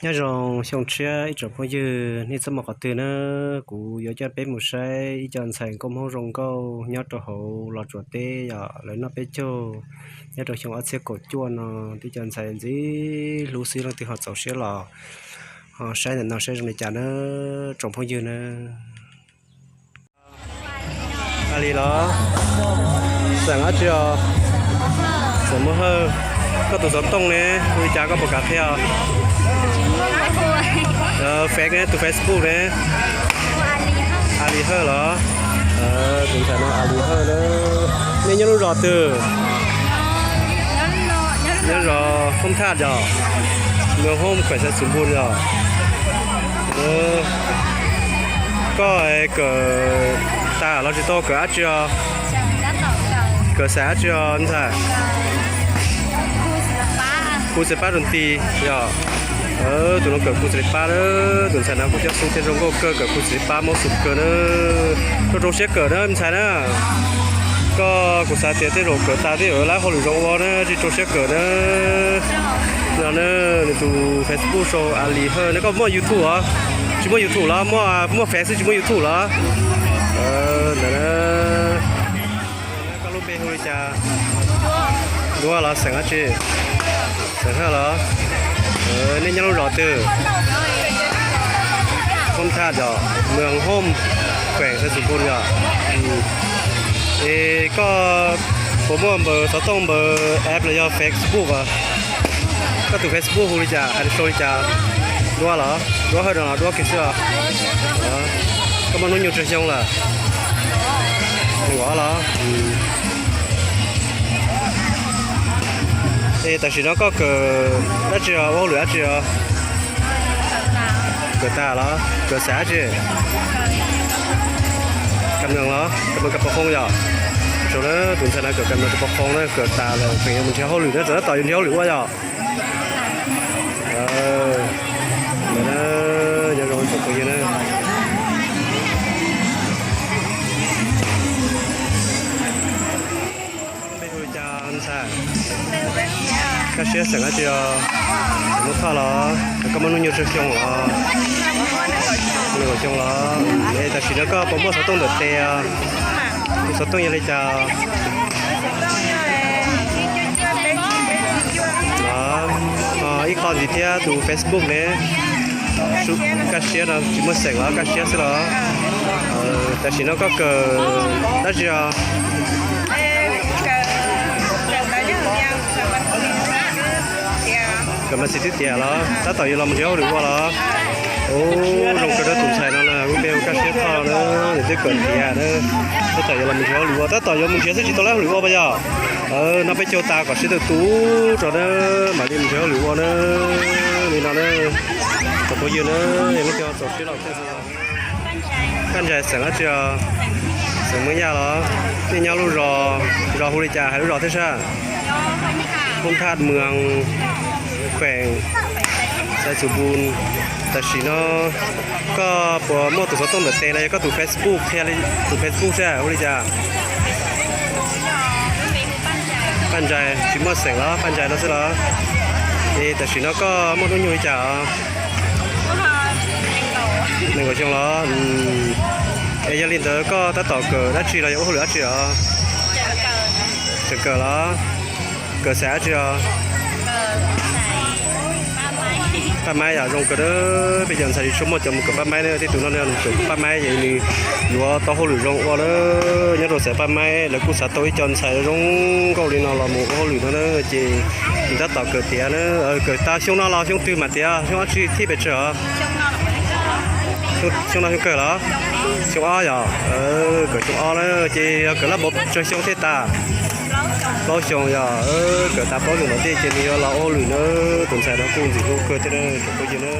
Nyob zoo xyoo tshiab ib tsoom phooj ywg, nej txoj hmoo qhov twg na, kuv yuav coj peb mus saib ib co ntxhais nkauj Hmoob zoo nkauj nyob rau hauv Los Tsuas teb yom, lawv noj peb caug nyob rau xyoo ob txhiab kaum cuaj no, tib co ntxhais ntxim hlub xwb, leej twg ho txaus siab los ho saib ntawm no saib zoo li cas na, tsoom phooj ywg na. A Lis los? Xeem dab tsi os? Xeem Muaj Hawj. Koj tus xov tooj ne, hu li cas koj puas kam qhia os? Fake ne, tus Facebook ne? A Lis Hawj los? Tus ntxhais no A Lis Hawj na. Nej nyob lub zos twg? Nyob zos Hoob Thaj yom, Moos Hoob, khuem Xaiv Xus Npus yom. Koj kawm tas los tsis tau kawm dab tsi os? Kawm xeem dab tsi os ntxhais? Khu xeem pab rau nti yom. Tus no kawm khu xeem pab na, tus ntxhais no kuj coj xub thiab zoo nkauj kawg, kawm khu xeem pab mob xus kawg na. Rau rau siab kawm na ntxhais na. Koj kuv xav tias tej zaum kawm tas tej zaum lab hauj lwm zoo ua na, tsis rau siab kawm na. No na, nws tus Facebook sau A Lis Hawj na. Koj muaj YouTube os? Tsis muaj YouTube los? Muaj, muaj Face xwb tsis muaj YouTube los? Ntawd na. Koj lub npe hu li cas? Duab los xeem dab tsi? Xeem Hawj los? Nej nyob lub zos twg? Hoob Thaj yom, Moos Hoob, khuem Xaiv Xus Npus yom. Es koj puas muaj npawb xov tooj, npawb app los yog Facebook os? Koj tus Facebook hu li cas, hais sau li cas? Duab los? Duab Hawj no los Duab kiag xwb os? Koj muaj hnub nyoog tsawg xyoo lawm? Nees nkaum ob los? Es tam sim no koj kawm dab tsi os, ua hauj lwm dab tsi os? Kawm tas los? Kawm xeem dab tsi? Kam mees los? Kam mees kam pov qhoo yom? Tsaus na, tus ntxhais no kawm kam mees kam pov qhoo na, kawm tas lawm tseem yuav mus nrhiav hauj lwm na, txawm tab tom yuav nrhiav hauj lwm ua yom? Nyob zoo tsoom phooj ywg na. Peb hu li cas ntxhais? Kaj siab xeem dab tsi os? Xeem Muab Thoj los? Koj muaj hnub nyoog tsawg xyoo los? Nees nkaum xyoo los? Es tam sim no koj puas muaj xov tooj ntawm tes os? Tus xov tooj yog li cas? Ib qho ntxiv thiab tus Facebook ne? Kaj siab no tsis muaj xeem los? Kaj siab xwb los? Tam sim no koj kawm dab tsi os? Kawm mas xis twb tiav los? Tab tom yuav los mus nrhiav hauj lwm ua los? Ub, zoo kawg na, tus ntxhais no na, lub npe hu Kaj Siab Thoj na, nws twb kawm tiav na. Tab tom yuav los mus nrhiav hauj lwm ua, tab tom yuav mus nrhiav xwb tsis tau lab hauj lwm ua puas yog? Noj peb caug tas kom sib tw tu rau na, mam li mus nrhiav hauj lwm ua na. Li no na, tsoom phooj ywg na, lub caij txaus siab los. Paj Ntsais xeem dab tsi os? Xeem Hmoob Yaj los? Nej nyob lub zos, zos hu li cas, hais lub zos thiab sab? Hoob Thaj Moos, khuem Xaiv Xus Npus. Tam sim no koj puas muaj tus xov tooj ntawm tes los yog koj tus Facebook qhia li, tus Facebook sab hu li cas? Paj Ntsais, tsis muaj xeem los? Paj Ntsais no xwb los? Es tam sim no koj muaj hnub nyoog li cas os? Nees nkaum xyoo los? Es yog li ntawd koj tab tom kawm dab tsi los yog ua hauj lwm dab tsi os? Tseem kawm los? Kawm xeem dab tsi os? Paj maib yom, zoo kawg na. Peb cov ntxhais tsis tshua muaj cov mus kawm paj maib na, tej tus no nws kawm paj maib ces nws yuav tau hauj lwm zoo ua na. Nyob rau xeem paj maib lawv kuj xav tau ib co ntxhais zoo nkauj li no los mus ua hauj lwm no na, ces nws tab tom kawm tiav na. Kawm tas xyoo no los xyoo twg mam tiav, xyoo ob tsi thib pes tsawg os? Xyoo no xyoo kawg los? Xyoo ob yom? Kawm xyoo ob na, ces yog kawm lab npaum tsawg xyoo thiaj tas? Plaub xyoo yom. Kawm tas plaub xyoo no thiaj ces nws yuav los ua hauj lwm na. Tus ntxhais no kuj ntxim hlub kawg thiab na, tsoom phooj ywg na.